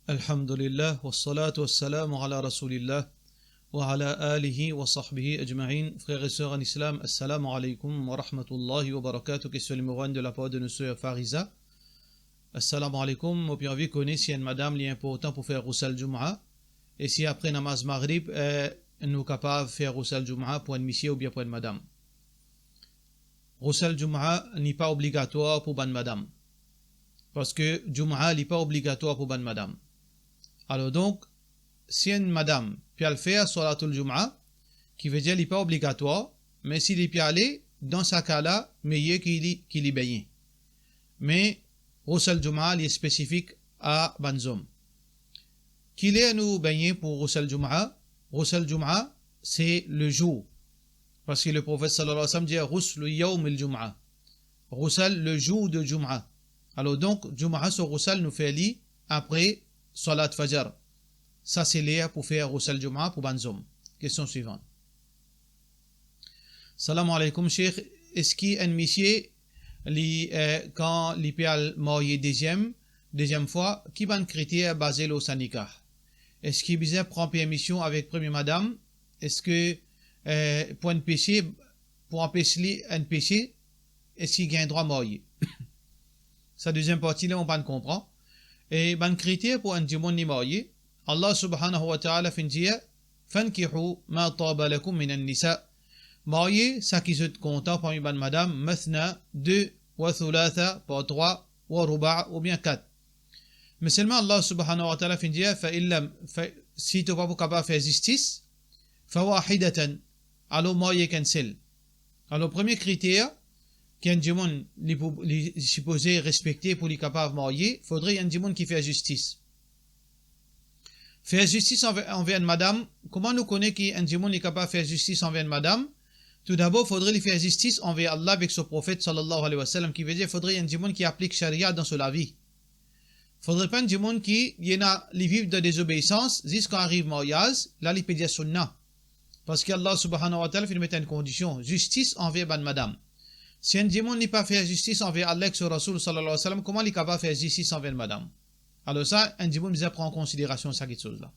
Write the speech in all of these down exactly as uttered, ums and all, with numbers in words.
Alhamdulillah, wassalatu wassalamu ala Rasoulillah, wa ala alihi wa sahbihi ajmain. Frer e ser an Islam, assalamu alaikum wa rahmatullahi wa barakatuh. Kestion nimero enn de lapar de nou ser Fariza. Assalamu alaikum, mo pe anvi kone si enn madam li inportan pou fer Ghusl Jum'a, e si apre namaz Maghrib, eh, nou kapav fer Ghusl Jum'a pou enn misie oubien pou enn madam. Ghusl Jum'a li pa obligatwar pou bann madam. Parski Jum'a li pa obligatwar pou bann madam. Alor donk, si enn madam pe al fer Salatul Jum'a, ki vedir li pa obligatwar, me si li pe ale, dan sa ka la, meyer ki li, ki li benyen. Me Ghusl Jum'a li spesifik a bann zom. Ki ler nou benyen pou Ghusl Jum'a? Ghusl Jum'a, se le zour. Parski le Profet sallallahu alayhi wa sallam dir, "Ghuslu yawmil Jum'a." Ghusl le zour de Jum'a. Alor donk, Jum'a so Ghusl nou fer li apre Salat Fajr. Sa se ler pou fer Ghusl Jum'a pou bann zom. Kestion swivan. Salam alaikum, Sheikh. Eski enn misie, li, eh, kan li pe al marye deziem, deziem fwa, ki bann kriter baze lor sa nikah? Eski bizin pran permision avek premie madam? Eski, eh, pou enn pese, pou anpes li enn pese, eski gagn drwa marye? Sa deziem parti la, mo pa'nn konpran. E bann kriter pou enn dimoun li marye, Allah subhanahu wa ta'ala finn dir, "Fankihu ma taba lakum minan nisa." Marye sa ki zot kontan parmi bann madam, mathna, de, wa thulatha, par trwa, wa ruba, oubien kat. Me selman Allah subhanahu wa ta'ala finn dir, "Fa in lam, fa, si to pa pou kapav fer zistis, fa wahidatan, alor marye ek enn sel." Alor, premie kriter ki enn dimoun li pou, li sipoze respekte pou li kapav marye, fodre enn dimoun ki fer zistis. Fer zistis anver, anver enn madam, kouma nou kone ki enn dimoun li kapav fer zistis anver enn madam? Toudabor, fodre li fer zistis anver Allah avek so Profet sallallahu alayhi wa sallam, ki vedir fodre enn dimoun ki aplik sharia dan so lavi. Fodre pa enn dimoun ki, li ena, li viv dan dezobeisans, zis kan ariv maryaz, la li pe dir sunna. Parski Allah subhanahu wa ta'ala finn met enn kondision, zistis anver bann madam. Si enn dimoun li pa fer zistis anver Allah ek so Rasoul sallallahu alayhi wa sallam, kouma li kapav fer zistis anver enn madam? Alor sa, enn dimoun bizin pran an konsiderasion sa kiksoz la.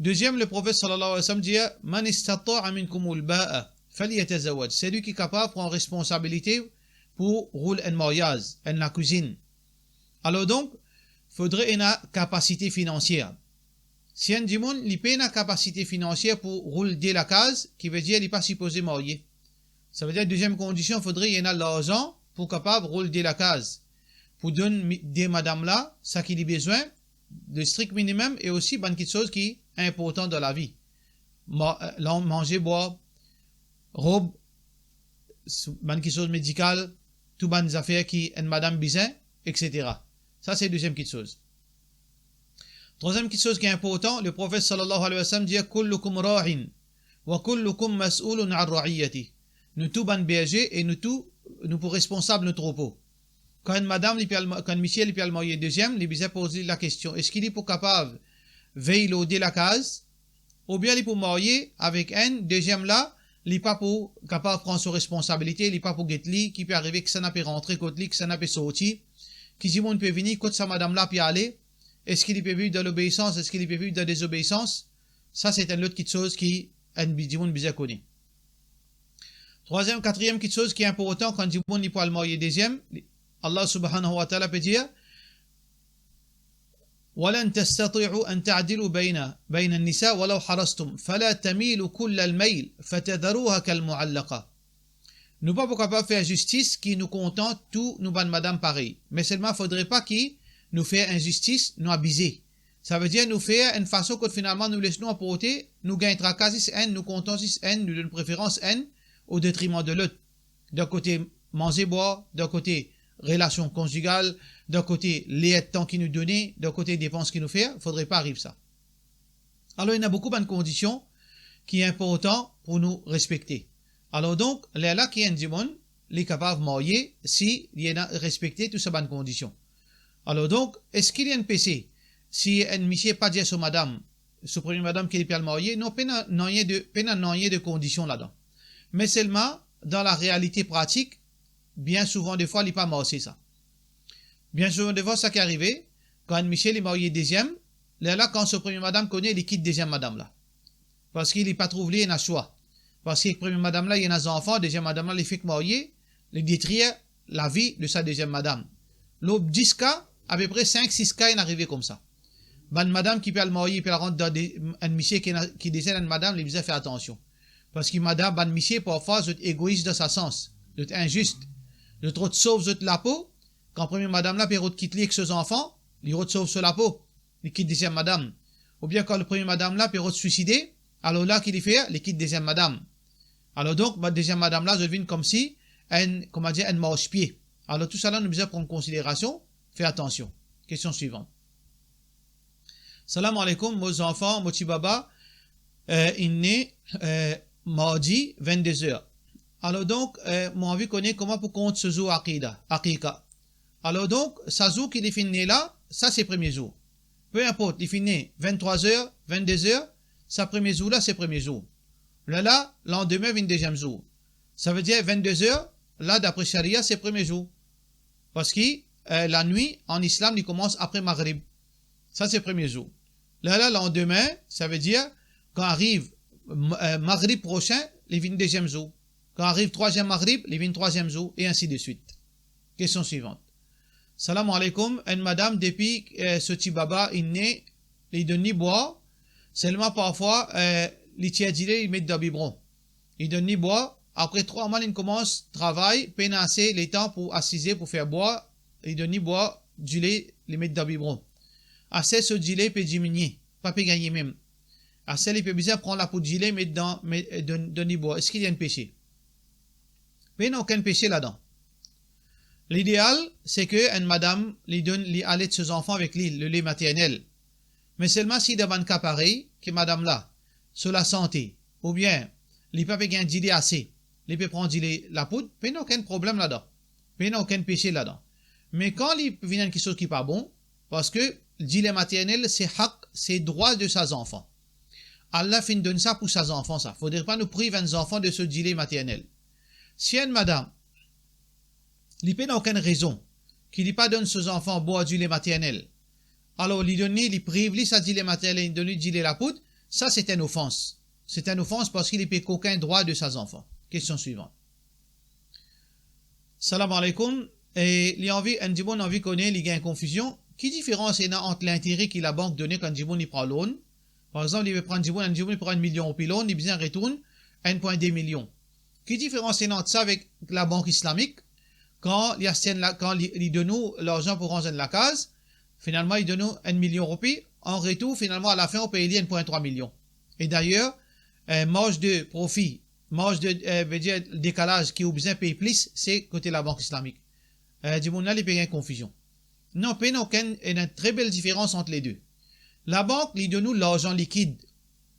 Deziem, le Profet sallallahu alayhi wa sallam dir, "Man istata'a minkumul ba'a, falyatazawwaj." Selwi ki kapav pran responsabilite pou roul enn maryaz, enn lakwizinn. Alor donk, fodre ena kapasite finansier. Si enn dimoun, li pena kapasite finansier pou roul de lakaz, ki vedir li pa sipoze marye. Savedir, deziem kondision, fodre ena larzan pou kapav roul de lakaz, pou donn mi-, de madam la, sa ki li bizin, le strik minimem, e osi bann kiksoz ki inportan dan lavi. Ma-, lan-, manze, bwar, rob, s-, bann kiksoz medikal, tou bann zafer ki enn madam bizin, et cetera. Sa se deziem kiksoz. Trwaziem kiksoz ki inportan, le Profet sallallahu alayhi wa sallam dir, "Kullukum ra'in, wa kullukum mas'ulun an ra'iyati." Nou tou bann berze e nou tou, nou pou responsab nou troupo. Kan enn madam, li pe al ma-, kan enn misie, li pe al marye deziem, li bizin poz li lakestion, eski li pou kapav vey lor de lakaz, oubien li pou marye avek enn, deziem la, li pa pou kapav pran so responsabilite, li pa pou get li, ki pe arive, kisannla pe rantre kot li, kisannla pe sorti, ki dimoun pe vini, kot sa madam la pe ale, eski li pe viv dan lobeisans, eski li pe viv dan dezobeisans? Sa se enn lot kiksoz ki enn bi-, dimoun bizin kone. Trwaziem, katriem kiksoz ki inportan kan dimoun li pou al marye deziem, Allah subhanahu wa ta'ala pe dir, "Walan tastati'u an ta'dilu bayna, bayna an-nisa walaw harastum, fala tamilu kullal mayl, fatadharuha kal mu'allaqa." Nou pa pou kapav fer zistis ki nou kontan tou nou bann madam parey. Me selman fodre pa ki nou fer inzistis, nou abize. Savedir nou fer enn fason kot finalman nou les nou anporte, nou gagn traka zis enn, nou kontan zis enn, nou donn preferans enn o detriman de lot. Dan kote manze bwar, dan kote relasion konzigal, dan kote lertan ki nou done, dan kote depans ki nou fer, fodre pa ariv sa. Alor, ena boukou bann kondision ki inportan pou nou respekte. Alor donk, lerla ki enn dimoun, li kapav marye si li ena respekte tou sa bann kondision. Alor donk, eski li enn pese si enn misie pa dir so madam, so premie madam ki li pe al marye? Non, pena nanye de, pena nanye de kondision ladan. Me selman, dan larealite pratik, bien souvan defwa, li pa marse sa. Bien souvan defwa, sa ki arive, kan enn misie li marye deziem, Lerla kan so premie madam kone, li kit deziem madam la. Parski li pa trouv li ena swa. Parski ek premie madam la, li ena zanfan, deziem madam la, li fek marye, li detrir lavi de sa deziem madam. Lor dis ka, apepre sink, sis ka inn arive koumsa. Bann madam ki pe al marye, pe al rant dan de, enn misie ki ena, ki deza ena enn madam, li bizin fer atansion. Parski madam, bann misie, parfwa, zot egois dan sa sans. Zot inzis. Zot rod sov zot lapo. Kan premie madam la pe rod kit li ek so zanfan, li rod sov so lapo. Li kit deziem madam. Oubien kan premie madam la pe rod swiside, alor la ki li fer, li kit deziem madam. Alor donk, ma-, deziem madam la, zot vinn koumsi enn, koumadir, enn marspie. Alor tousala nou bizin pran konsiderasion, fer atansion. Kestion swivan. Salam aleykoum, mo zanfan, mo ti baba, eh, inn ne, eh, mardi vennde zer. Alor donk, eh, mo anvi kone kouma pou kont so zour akida, akika. Alor donk, sa zour ki li finn ne la, sa se premie zour. Pe inport, li finn ne venntrwa zer, vennde zer, sa premie zour la, se premie zour. Lerla, landime vinn deziem zour. Savedir vennde zer, la, dapre sharia, se premie zour. Parski, eh, lanwit, an islam, li koumans apre Maghrib. Sa, se premie zour. Lerla, landime, savedir, kan ariv, m-, eh, Maghrib prosin, li vinn deziem zour. Kan ariv trwaziem Maghrib, li vinn trwaziem zour, e ainsi de suite. Kestion swivan. Salam aleykoum, enn madam depi, eh, so ti baba inn ne, li donn li bwar, selman parfwa, eh, li tir dile, li met dan bibron. Li donn li bwar, apre trwa mwa linn koumans travay, pena ase letan pou asize pou fer bwar, li donn li bwar dile, li met dan bibron. Aster so dile pe diminie, pa pe gagne mem. Aster li pe bizin pran lapoud dile, met dan, met, eh, donn, donn li bwar. Eski li enn pese? Pena okenn pese ladan. Lideal, se ke enn madam, li donn, li alet so zanfan avek li, le lait maternel. Me selman si dan bann ka parey, ki madam la, so lasante, oubien li pa pe gagn dile ase, li pe pran dile lapoud, pena okenn problem ladan. Pena okenn pese ladan. Me kan li vinn enn kiksoz ki pa bon, parski dile maternel, se hak, se drwa de sa zanfan. Allah finn donn sa pou sa zanfan sa. Fodre pa nou priv enn zanfan de so dile maternel. Si enn madam, li pena okenn rezon ki li pa donn so zanfan bwar dile maternel, alor li donn li, li priv li sa dile maternel, li donn li dile lapoud, sa se enn ofans. Se enn ofans parski li pe kokin drwa de sa zanfan. Kestion swivan. Salam aleykoum. E li anvi, enn dimoun anvi kone, li gagn konfizion. Ki diferans ena ant lintere ki labank done kan enn dimoun li pran loan? Par exanp, li pe pran dimoun, enn dimoun li pran enn milion roupi loan, li bizin retourn enn pwin de milion. Ki diferans ena ant sa avek labank islamik? Kan li aste enn la-, kan li, li donn ou larzan pou ranz enn lakaz, finalman li donn ou enn milion roupi, an retour, finalman, alafin, ou pey li enn pwin trwa milion. E dayer, eh, marj de profi, marj de, eh, vedir dekalaz ki ou bizin pey plis, se kote labank islamik. Eh, dimoun la, li pe gagn konfizion. Non, pena okenn, ena enn tre bel diferans ant le de. Labank, li donn ou larzan likid.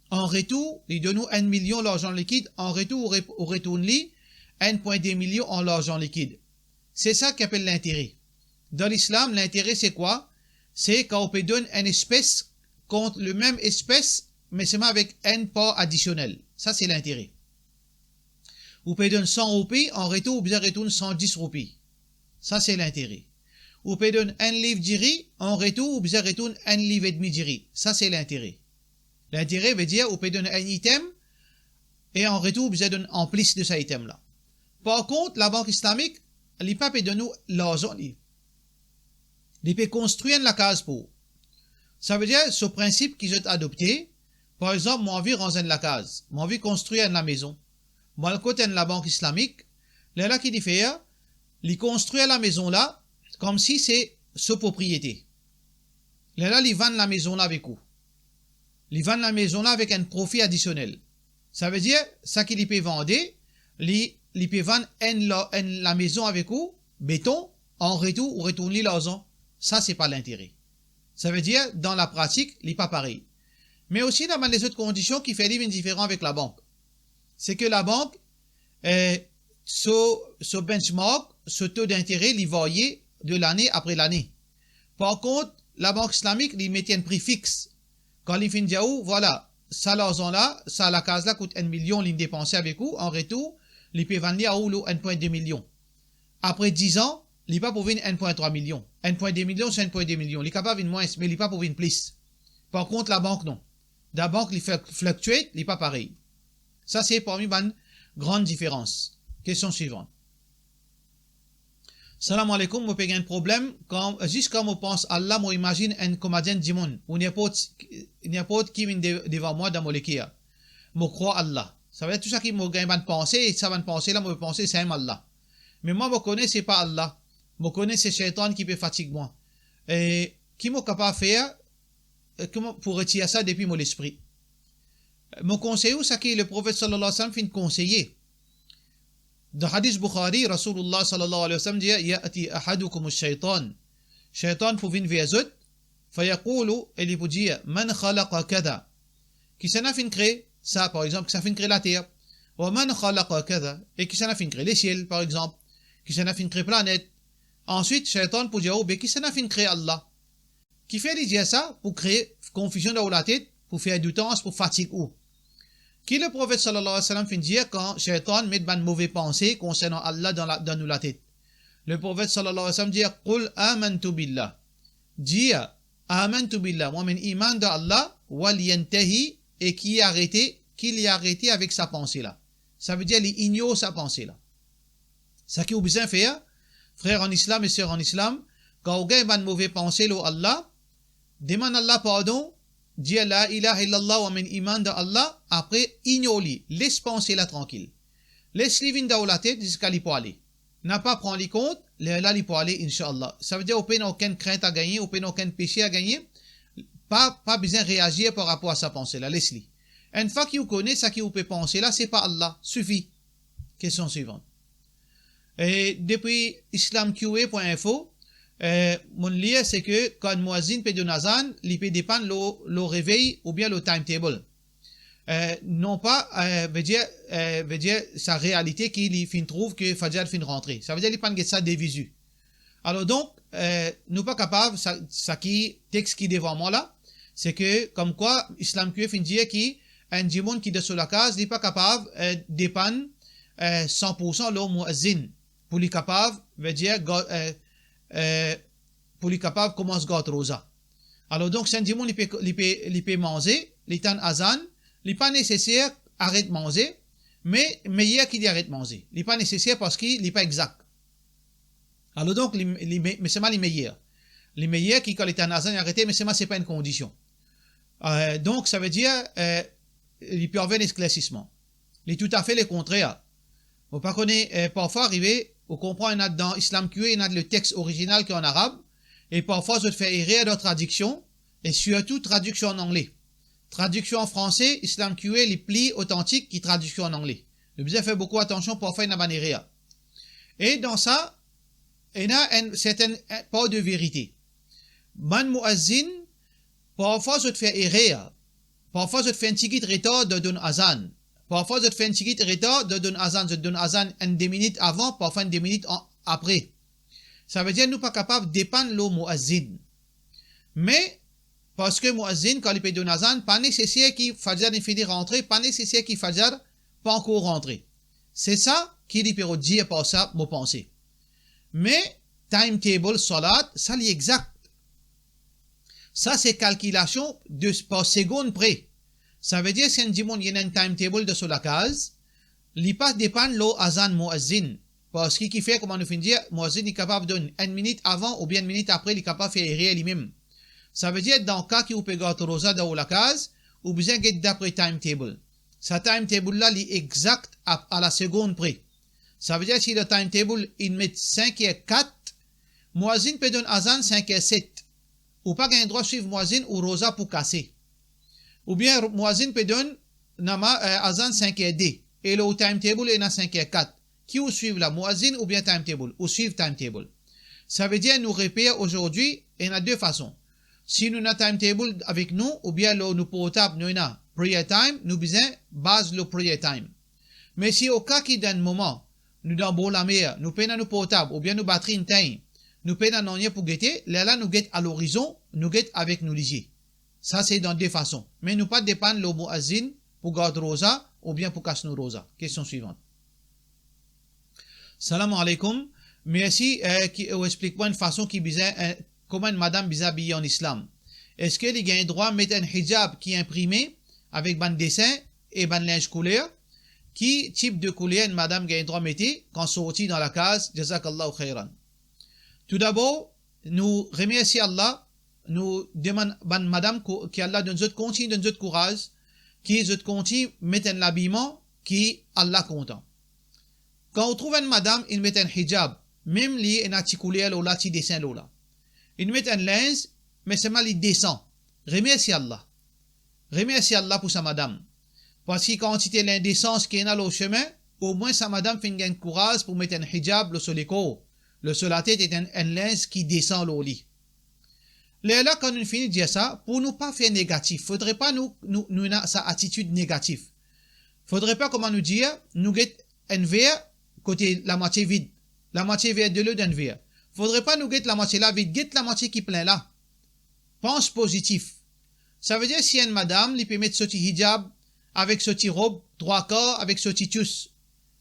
An retour, li donn ou enn milion larzan likid. An retour, ou re-, ou retourn li enn pwin de milion an larzan likid. Se sa ki apel lintere. Dan lislam, lintere se kwa? Se kan ou pe donn enn espes kont lemem espes, me selman avek enn par adisionel. Sa se lintere. Ou pe donn san roupi, an retour ou bizin retourn san dis roupi. Sa se lintere. Ou pe donn enn liv diri, an retour ou bizin retourn enn liv edmi diri. Sa se lintere. Lintere vedir ou pe donn enn item e an retour ou bizin donn anplis de sa item la. Par kont, labank islamik, li pa pe donn ou larzan li. Li pe konstrir enn lakaz pou ou. Savedir, so prinsip ki zot adopte, par exanp, mo anvi ranz enn lakaz, mo anvi konstrir enn lamezon. Mo al kot enn labank islamik, lerla ki li fer, li konstrir lamezon la koumsi se so propriete. Lerla li vann lamezon la avek ou. Li vann lamezon la avek enn profi adisionel. Savedir, sa ki li pe vande, li, li pe vann enn la-, enn lamezon avek ou, beton, an retour, ou retourn li larzan. Sa, se pa lintere. Savedir, dan lapratik, li pa parey. Me osi, ena bann lezot kondision ki fer li vinn diferan avek labank. Se ke labank, eh, so, so benchmark, so to dintere, li varye de lane apre lane. Par kont, labank islamik, li mete enn pri fix. Kan li finn dir ou, vwala, sa larzan la, sa lakaz la kout enn milion, li depanse avek ou, an retour, li pe vann li a ou lor enn pwin de milion. Apre diz an, li pa pou vinn enn pwin trwa milion. Enn pwin de milion, se enn pwin de milion. Li kapav vinn mwins, me li pa pou vinn plis. Par kont, labank, non. Labank, li fluc-, fluctuate, li pa parey. Sa, se parmi bann gran diferans. Kestion swivan. Salam aleykoum, mo pe gagn problem, kan, zis kan mo pans Allah, mo imazinn enn komedien dimoun, ou ninport, ninport ki vinn de-, devan mwa dan mo leker. Mo krwar Allah. Savedir tou sa ki mo gagn bann panse, e sa bann panse la, mo pe panse, sa enn Allah. Me mwa, mo kone se pa Allah. Mo kone se Shaytan ki pe fatig mwa. E ki mo kapav fer, e, kouma pou retir sa depi mo lespri? Mo konsey ou sa ki Leprofet sallallahu alayhi wa sallam finn konseye. Dan hadis Bukhari, Rasoulullah sallallahu alayhi wa sallam dir, "Ya'ti ahadukum ash-shaytan." Shaytan pou vinn ver zot, "Fayakoulou," e li pou dir, "Man khalaqa kada?" Kisannla finn kre sa, par exanp, kisannla finn kre later? "Wa man khalaqa kada?" E kisannla finn kre lesiel, par exanp? Kisannla finn kre planet? Answit, Shaytan pou dir ou, "Be kisannla finn kre Allah?" Kifer li dir sa? Pou kree konfizion dan ou latet, pou fer doutans, pou fatig ou. Ki Leprofet sallallahu alayhi wa sallam finn dir kan Shaytan met bann move panse konsernan Allah dan la-, dan nou latet? Leprofet sallallahu alayhi wa sallam dir, "Qul amantu billah." Dir, "Amantu billah, mwa mem iman dan Allah, wal yantahi," e ki arete, ki li arete avek sa panse la. Savedir li ignor sa panse la. Sa ki ou bizin fer, frer an Islam e ser an Islam, kan ou gagn bann move panse lor Allah, demann Allah pardon, dir la ilaha illallah, mwa mem iman dan Allah, apre ignor li, les panse la trankil. Les li vinn dan ou latet ziska li pou ale. Napa pran li kont, lerla li pou ale, inshallah. Savedir ou pena okenn krint a gagne, ou pena okenn pese a gagne, pa, pa bizin reazir par rapor a sa panse la, les li. Enn fwa ki ou kone sa ki ou pe panse la, se pa Allah, sifi. Kestion swivan. E depi islam Q A point info, e, mo lir se ke kan muazzin pe donn azan, li pe depann lor, lor revey oubien lor timetable. E, non pa, e, vedir, e, vedir sa realite ki li finn trouv ke Fajr finn rantre. Savedir li pa'nn get sa de vizi. Alor donk, e, nou pa kapav, sa, sa ki text ki devan mwa la, se ke, komkwa, islam Q A finn dir ki enn dimoun ki dan so lakaz, li pa kapav, e, depann, e, san pour san lor muazzin, pou li kapav, vedir, ga-, e, e, pou li kapav koumans gard roza. Alor donk, si enn dimoun li pe, li pe, li pe manze, li tann azan, li pa neseser aret manze, me meyer ki li aret manze. Li pa neseser parski li pa exak. Alor donk, li, li me-, me selman li meyer. Li meyer ki kan li tann azan, li arete, me selman se pa enn kondision. E, donk, savedir, e, li pe anvi enn esklersisman. Li toutafe lekontrer. Mo pa kone, e, parfwa arive, ou konpran, ena dan islam Q A, ena letext orizinal ki an arab, e parfwa zot fer erer dan tradiksion, e sirtou tradiksion an angle. Tradiksion an franse, islam Q A, li pli otantik ki tradiksion an angle. Nou bizin fer boukou atansion, parfwa ena bann erer. E dan sa, ena enn sertenn, enn par de verite. Bann muazzin, parfwa zot fer erer, parfwa zot fer enn tigit retar dan donn azan, parfwa zot fer enn tigit retar dan donn azan, zot donn azan enn de minit avan, parfwa enn de minit an-, apre. Savedir nou pa kapav depann lor muazzin. Me, parski muazzin, kan li pe donn azan, pa neseser ki Fajr inn fini rantre, pa neseser ki Fajr pa ankor rantre. Se sa ki li pe rod dir par sa, mo panse. Me, timetable salat, sa li exak. Sa se kalkilasion de, par segonn pre. Savedir si enn dimoun ena enn timetable dan so lakaz, li pa depann lor azan muazzin. Parski kifer, kouma nou finn dir, muazzin li kapav donn enn minit avan oubien enn minit apre, li kapav fer erer limem. Savedir, dan ka ki ou pe gard roza dan ou lakaz, ou bizin get dapre timetable. Sa timetable la, li exak a, a la segonn pre. Savedir, si dan timetable, inn met sink er kat, muazzin pe donn azan sink er set. Ou pa gagn drwa swiv muazzin, ou roza pou kase. Oubien muazzin pe donn nama, eh, azan sink er de, e lor ou timetable ena sink er kat. Ki ou swiv la, muazzin oubien timetable? Ou swiv timetable. Savedir nou reper azordi ena de fason. Si nou ena timetable avek nou, oubien lor nou portab nou ena prayer time, nou bizin baz lor prayer time. Me si oka ki dan enn moman, nou dan bor lamer, nou pena nou portab, oubien nou batri inn tegn, nou pena nanye pou gete, lerla nou get a lorizon, nou get avek nou lizie. Sa se dan de fason. Me nou pa depann lor muazzin pou gard roza oubien pou kas nou roza. Kestion swivan. Salam aleykoum. Mersi, eh, ki ou explik mwa enn fason ki bizin, eh, kouma enn madam bizin abiye an islam. eski li gagn drwa met enn hijab ki inprime avek bann desin e bann linz kouler? Ki tip de kouler enn madam gagn drwa mete kan sorti dan lakaz? Jazakallahu khairan. Toudabor, nou remersie Allah, nou demann bann madam ko-, ki Allah donn zot, kontign donn zot kouraz, ki zot kontign met enn labiman ki Allah kontan. Kan ou trouv enn madam, inn met enn hijab, mem li ena ti kouler lor la, ti desin lor la. Inn met enn linz, me selman li desan. Remersie Allah. Remersie Allah pou sa madam. Parski kantite lindesans ki ena lor sime, omwin sa madam finn gagn kouraz pou met enn hijab lor so lekor, lor so latet, ek enn, enn linz ki desan lor li. Lerla, kan nou fini dir sa, pou nou pa fer negatif, fodre pa nou, nou, nou ena sa atitid negatif. Fodre pa, kouma nou dir, nou get enn ver kote lamwatie vid, lamwatie ver delo dan enn ver. Fodre pa nou get lamwatie la vid, get lamwatie ki plin la. Pans pozitif. Savedir si enn madam, li pe met so ti hijab avek so ti rob trwa kar, avek so ti tous,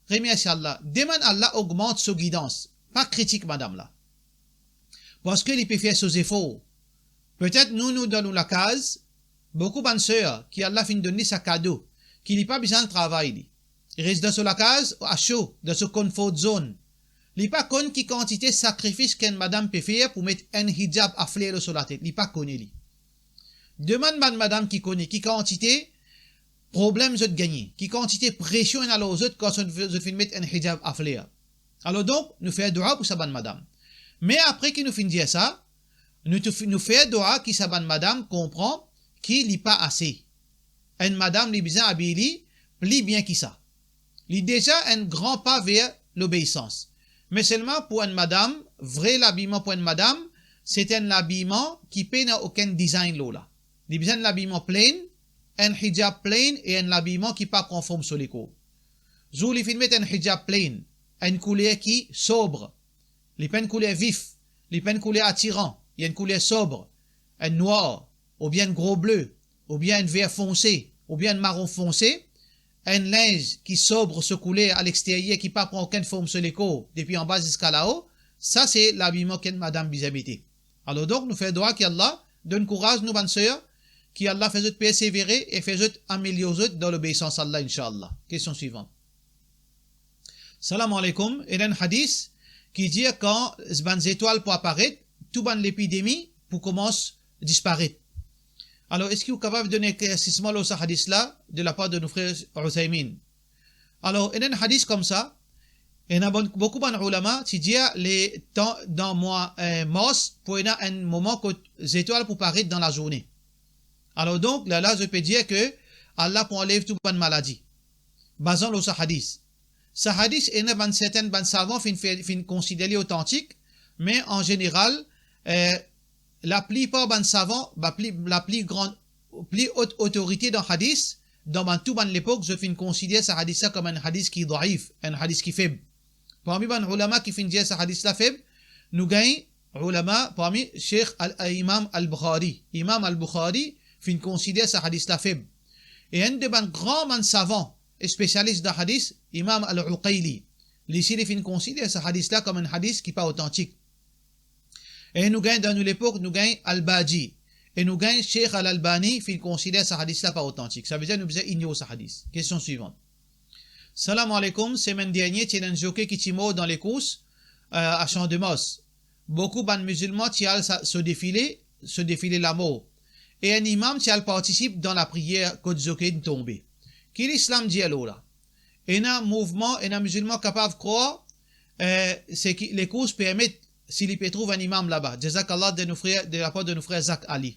remersie Allah. Demann Allah ogmant so gidans. Pa kritik madam la. Parski li pe fer so zefor. Petet nou, nou dan nou lakaz, boukou bann ser ki Allah finn donn li sa kado, ki li pa bizin al travay li. Li res dan so lakaz, aso, dan so comfort zone. Li pa konn ki kantite sakrifis ki enn madam pe fer pou met enn hijab a fler lor so latet. Li pa kone li. Demann bann madam ki kone ki kantite problem zot gagne, ki kantite presion ena lor zot kan zot, zot finn met enn hijab a fler. Alor donk, nou fer dua pou sa bann madam. Me apre ki nou finn dir sa, nou tou fi-, nou fer dua ki sa bann madam konpran ki li pa ase. Enn madam, li bizin abiy li pli bien ki sa. Li deza enn gran pa ver lobeisans. Me selman pou enn madam, vre labiman pou enn madam, se enn labiman ki pena okenn design lor la. Li bizin enn labiman plain, enn hijab plain e enn labiman ki pa pran form so lekor. Zour li finn met enn hijab plain, enn kouler ki sobre, li pa enn kouler vif, li pa enn kouler atiran, li enn kouler sobre, enn nwar, oubien enn gro ble, oubien enn ver fonse, oubien enn maron fonse, enn linz ki sobre so kouler alexteryer, ki pa pran okenn form so lekor, depi anba ziska lao, sa se labiman ki enn madam bizin mete. Alor donk, nou fer dua ki Allah donn kouraz nou bann ser, ki Allah fer zot persevere e fer zot amelior zot dan lobeisans Allah, inshallah. Kestion swivan. Salam aleykoum, ena enn hadis ki dir kan bann zetwal pou aparet, tou bann lepidemi pou koumans disparet. Alor, eski ou kapav donn eklersisman lor sa hadis la de lapar de nou frer Uthaymin? Alor, ena enn hadis koumsa, ena bann, boukou bann oulama ti dir letan dan mwa, eh, mars, pou ena enn moman kot zetwal pou paret dan lazourne. Alor donk, lerla zot pe dir ke Allah pou anlev tou bann maladi, bazan lor sa hadis. Sa hadis, ena bann sertin bann savan finn fer, finn konsider li otantik, me an zeneral, eh, laplipar bann savan, ba pli, lapli gran, pli ot otorite dan hadis, dan bann tou bann lepok, zot finn konsider sa hadis la kouma enn hadis ki daif, enn hadis ki feb. Parmi bann oulama ki finn dir sa hadis la feb, nou gagn oulama parmi Sheikh al, Imam al-Bukhari. Imam al-Bukhari finn konsider sa hadis la feb. E enn de bann gran bann savan, spesialis dan hadis, Imam al-Uqayli, li si li finn konsider sa hadis la kouma enn hadis ki pa otantik. E nou gagn dan nou lepok, nou gagn Al-Baji. E nou gagn Sheikh Al-Albani finn konsider sa hadis la pa otantik. Savedir nou bizin ignor sa hadis. Kestion swivan. Salam aleykoum, semenn dernie ti ena enn zoke ki ti mor dan lekours, eh, a Champ de Mars. Boukou bann mizilman ti al sa, so defile, so defile lamor. E enn imam ti al partisip dan lapriyer kot zoke inn tonbe. Ki Lislam dir lor la? Ena mouvman, ena mizilman kapav krwar, eh, seki lekours permet si li pe trouv enn imam laba. Jazakallah de nou frer, de lapar de nou frer Zak Ali.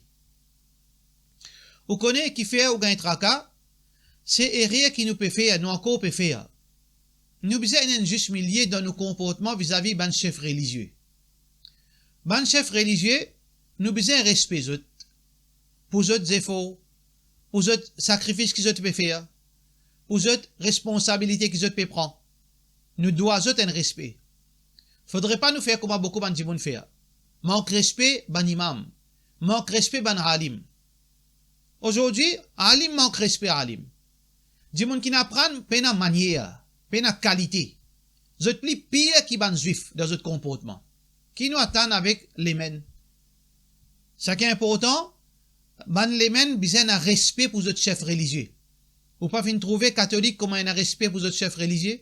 Ou kone kifer ou gagn traka? Se erer ki nou pe fer, nou ankor pe fer. Nou bizin ena enn zis milie dan nou konportman vizavi bann sef relizie. Bann sef relizie, nou bizin respe zot pou zot zefor, pou zot sakrifis ki zot pe fer, pou zot responsabilite ki zot pe pran. Nou dwa zot enn respe. Fodre pa nou fer kouma boukou bann dimoun fer. Mank respe bann imam. Mank respe bann alim. Azordi, alim mank respe alim. Dimoun ki'nn aprann pena manier, pena kalite. Zot pli pir ki bann Zwif dan zot konportman. Ki nou atann avek lemem? Seki inportan, Bann laymen bizin ena respe pou zot sef relizie. Ou pa finn trouve katolik kouma ena respe pou zot sef relizie?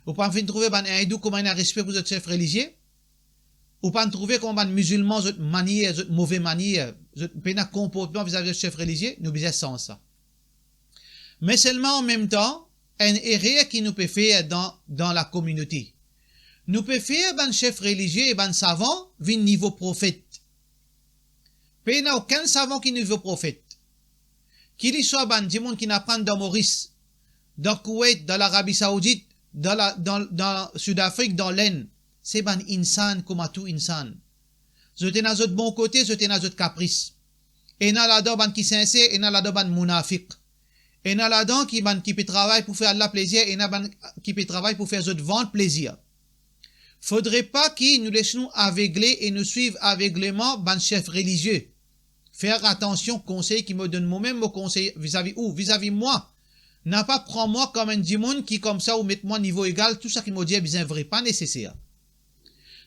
Ou pa finn trouve bann indou kouma ena respe pou zot sef relizie? Ou pa trouve kouma bann mizilman, zot manier, zot move manier, zot pena konportman vizavi zot sef relizie? Nou bizin sanz sa. Me selman anmemtan, enn erer ki nou pe fer dan, dan lakominote. Nou pe fer bann sef relizie e bann savan vinn nivo profet. Pena okenn savan ki nivo profet. Ki li swa bann dimoun ki aprann dan Moris, dan Kowet, dan Larabi Saoudit, dan la, dan, dan Sidafrik, dan Lenn, se bann insan kouma tou insan. Zot ena zot bon kote, zot ena zot kapris. Ena ladan bann ki sinser, ena ladan bann mounafik. Ena ladan ki bann ki pe travay pou fer Allah plezir, ena bann ki pe travay pou fer zot vant plezir. Fodre pa ki nou les nou avegle e nou swiv avegleman bann sef relizie. Fer atansion, konsey ki mo donn mwa mem, mo konsey vizavi ou, vizavi mwa. Napa pran mwa kom enn dimoun ki koumsa ou met mwa nivo egal, tou sa ki mo dir bizin vre, pa neseser.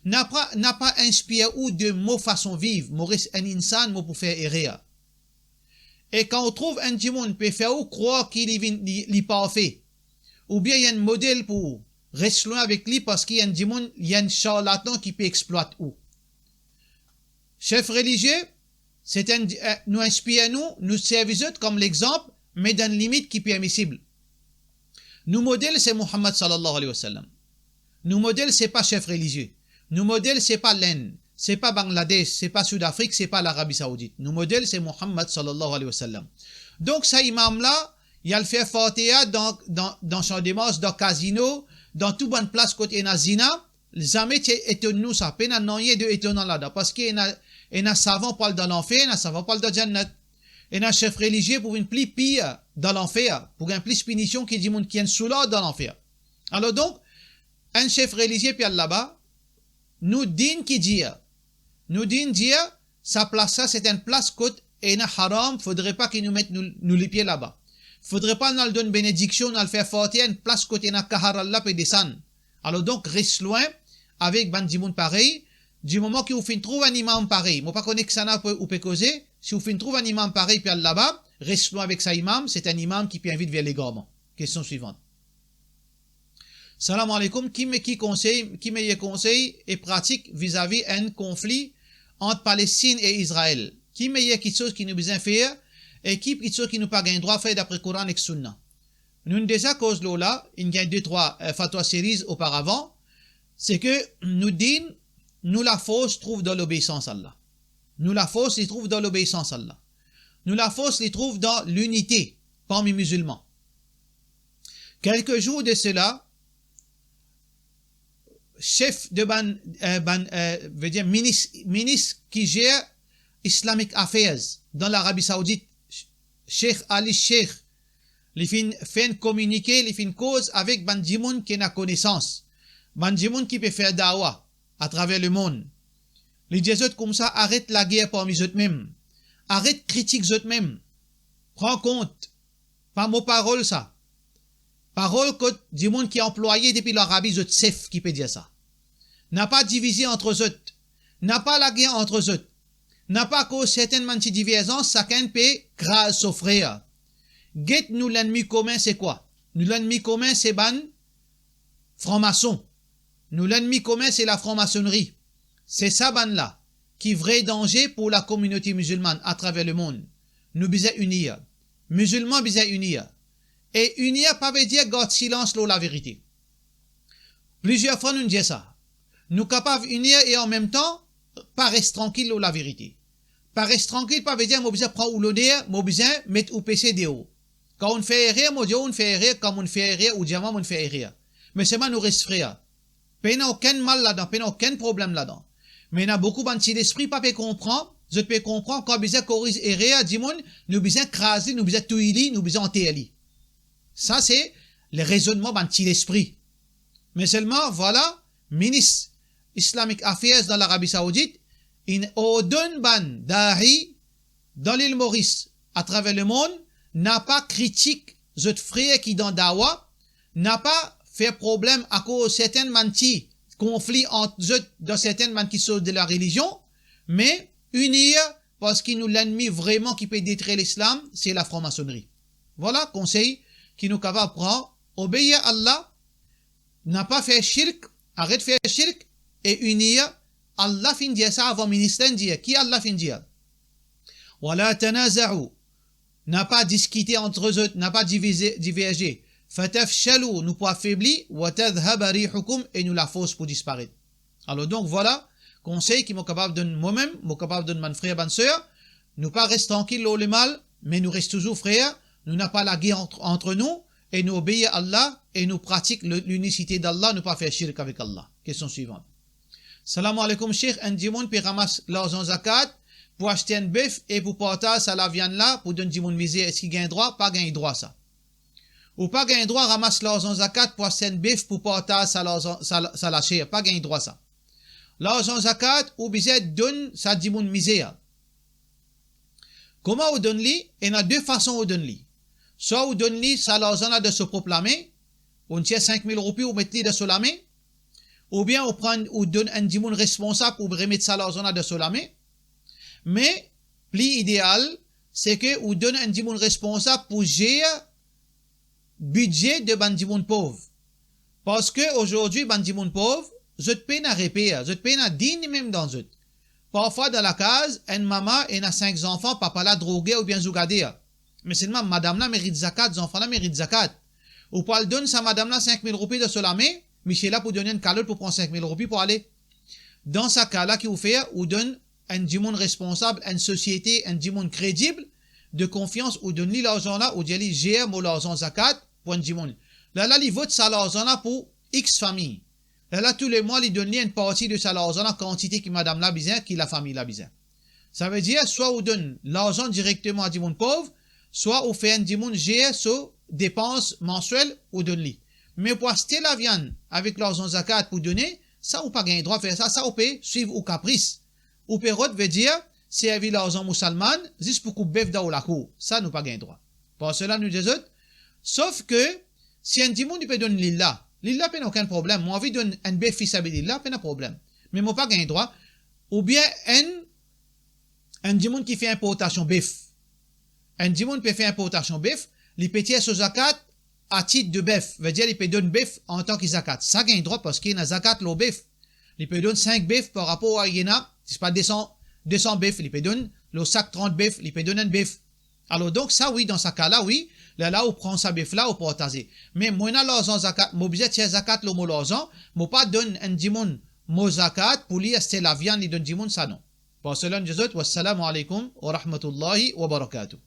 Napa, napa inspir ou de mo fason viv, mo res enn insan, mo pou fer erer. E kan ou trouv enn dimoun pe fer ou krwar ki li vinn, li, li parfe, oubien li enn model pou ou, res lwin avek li, parski li enn dimoun, li enn sharlatan ki pe explwat ou. Sef relizie, se enn, eh, nou inspir nou, nou servi zot kom lexanp, me dan limit ki permisib. Nou model se Muhammad sallallahu alayhi wa sallam. Nou model se pa sef relizie. Nou model se pa Lenn, se pa Bangladesh, se pa Sidafrik, se pa Larabi Saoudit. Nou model se Muhammad sallallahu alayhi wa sallam. Donk sa imam la, li al fer Fatiha dan, dan, dan Champ de Mars, dan kazino, dan tou bann plas kot ena zina, zame ti etonn nou sa, pena nanye de etonan ladan, parski ena, ena savan pou al dan lanfer, ena savan pou al dan Jannat. Ena sef relizie pou vinn pli pir dan lanfer, pou gagn plis pinision ki dimoun ki enn soulard dan lanfer. Alor donk, enn sef relizie pe al laba, nou dinn ki dir, nou dinn dir, sa plas la se enn plas kot ena haram, fodre pa ki nou met nou, nou lipie laba. Fodre pa nou al donn benediksion, nou al fer Fatiha enn plas kot ena kahar Allah pe desann. Alor donk, res lwin avek bann dimoun parey. Di moman ki ou finn trouv enn imam parey, mo pa kone kisannla pe, ou pe koze, si ou finn trouv enn imam parey pe al laba, res lwin avek sa imam, se enn imam ki pe invit ver legarman. Kestion swivant. Salam aleykoum, ki me, ki konsey, ki meyer konsey e pratik vizavi enn konfli ant Palestinn e Izrael? Ki meyer kitsoz ki nou bizin fer e ki kitsoz ki nou pa gagn drwa fer dapre Koran ek Sunna? Nou'nn deza koz lor la, inn gagn de trwa, eh, fatwa series oparavan, se ke nou dinn, nou lafors trouv dan lobeisans Allah. Nou lafors li trouv dan lobeisans Allah. Nou lafors li trouv dan linite parmi mizilman. Kelke zour de sela, sef de bann, eh, bann, eh, vedir minis, minis ki zer Islamic Affairs dan Larabi Saoudit, Sheikh Ali Sheikh, li finn fer enn kominike, li finn koz avek bann dimoun ki ena konesans, bann dimoun ki pe fer dawa atraver lemond. Li dir zot koumsa, aret lager parmi zot mem, aret kritik zot mem, pran kont, pa mo parol sa. Parol kot dimoun ki anplwaye depi Larabi, zot sef ki pe dir sa. Napa divize ant zot, napa lager ant zot, napa koz sertenn bann ti diverzans, sakenn pe kraz so frer. Get nou lennmi komin se kwa? Nou lennmi komin se bann franmason. Nou lennmi komin se lafranmasonnri. Se sa bann la ki vre danze pou lakominote mizilmann atraver lemond. Nou bizin inir. Mizilman bizin inir. E inir pa vedir gard silans lor laverite. Plizier fwa nou'nn dir sa. Nou kapav inir e anmemtan pa res trankil lor laverite. Pa res trankil pa vedir mo bizin pran ou loner, mo bizin met ou pese deor. Kan ou'nn fer erer, mo dir ou'nn fer erer, kan mo'nn fer erer, ou dir mwa mo'nn fer erer. Me selman nou res frer. Pena okenn mal ladan, pena okenn problem ladan. Me ena boukou bann ti lespri pa pe konpran, zot pe konpran kan bizin koriz erer dimoun, nou bizin kraz li, nou bizin touy li, nou bizin anter li. Sa se lerezonnman bann ti lespri. Me selman, vwala, minis Islamic Affairs dan Larabi Saoudit, inn ordonn bann da'i dan lil Moris, atraver lemond, napa kritik zot frer ki dan dawa, napa fer problem akoz sertenn bann ti konfli ant zot dan sertenn bann kitsoz de larelizion, me inir parski nou lennmi vreman ki pe detrir lislam, se lafranmasonri. Vwala konsey ki nou kapav pran, obeir Allah, napa fer shirk, aret fer shirk, e inir. Allah finn dir sa avan, minis la inn dir, ki Allah finn dir? Wala tanaza'u, napa diskite ant zot, napa divize, diverze. Fatafshalu, nou pou afebli, wa tadhhaba rihukum, e nou lafors pou disparet. Alor donk, vwala konsey ki mo kapav donn momem, mo kapav donn bann frer, bann ser. Nou pa res trankil lor lemal, me nou res touzour frer, nou napa lager ant, ant nou, e nou obeir Allah, e nou pratik le, linisite d'Allah, nou pa fer shirk avek Allah. Kestion swivan. Salam aleykoum Sheikh, enn dimoun pe ramas larzan zakat pou aste enn bef e pou partaz sa laviann la pou donn dimoun mizer, eski gagn drwa? Pa gagn drwa sa. Ou pa gagn drwa ramas larzan zakat pou aste enn bef pou partaz sa larzan, sa, sa laser, pa gagn drwa sa. Larzan zakat, ou bizin donn sa dimoun mizer. Kouma ou donn li? Ena de fason ou donn li. Swa ou donn li sa larzan la dan so prop lame, ou tir sink mil roupi, ou met li dan so lame, oubien ou pran, ou donn enn dimoun responsab pou remet sa larzan la dan so lame. Me pli ideal, se ke ou donn enn dimoun responsab pou zer bidze de bann dimoun pov. Parski azordi bann dimoun pov, zot pena reper, zot pena dign mem dan zot. Parfwa dan lakaz, enn mama ena sink zanfan, papa la droger oubien zougader. Me selman madam la merit zakat, zanfan la merit zakat. Ou pou al donn sa madam la sink mil roupi dan so lame, misie la pou donn enn kalot pou pran sink mil roupi pou ale. Dan sa ka la ki ou fer, ou donn enn dimoun responsab, enn sosiete, enn dimoun kredib, de konfians, ou donn li larzan la, ou dir li, zer mo larzan zakat pou enn dimoun. Lerla li vot sa larzan la pou X fami. Lerla toulemwa li donn li enn parti de sa larzan la, kantite ki madam la bizin, ki lafami la bizin. Savedir, swa ou donn larzan direkteman a dimoun pov, swa ou fer enn dimoun zer so depans mansiel, ou donn li. Me pou aste laviann avek larzan zakat pou done, sa ou pa gagn drwa fer sa, sa ou pe swiv ou kapris. Ou pe rod, vedir, servi larzan mousalman zis pou koup bef dan ou lakour. Sa nou pa gagn drwa. Par sela nou dir zot, sof ke si enn dimoun li pe donn lil la, lil la pena okenn problem, mo anvi donn enn bef fisabilillah, pena problem. Me mo pa gagn drwa. Oubien enn, enn dimoun ki fer inportasion bef. Enn dimoun pe fer inportasion bef, li pe tir so zakat a tit de bef, vedir li pe donn bef antan ki zakat. Sa gagn drwa parski ena zakat lor bef. Li pe donn sink bef par rapor a, ena, dispa de san, de san bef, li pe donn lor sak trant bef, li pe donn enn bef. Alor donk sa wi, dan sa ka la wi, lerla ou pran sa bef la, ou partaze. Me mo ena larzan zakat, mo bizin tir zakat lor mo larzan, mo pa donn enn dimoun mo zakat pou li aste laviann, li donn dimoun sa, non. Par sela nou dir zot, wassalamu alaikum wa rahmatullahi wa barakatuh.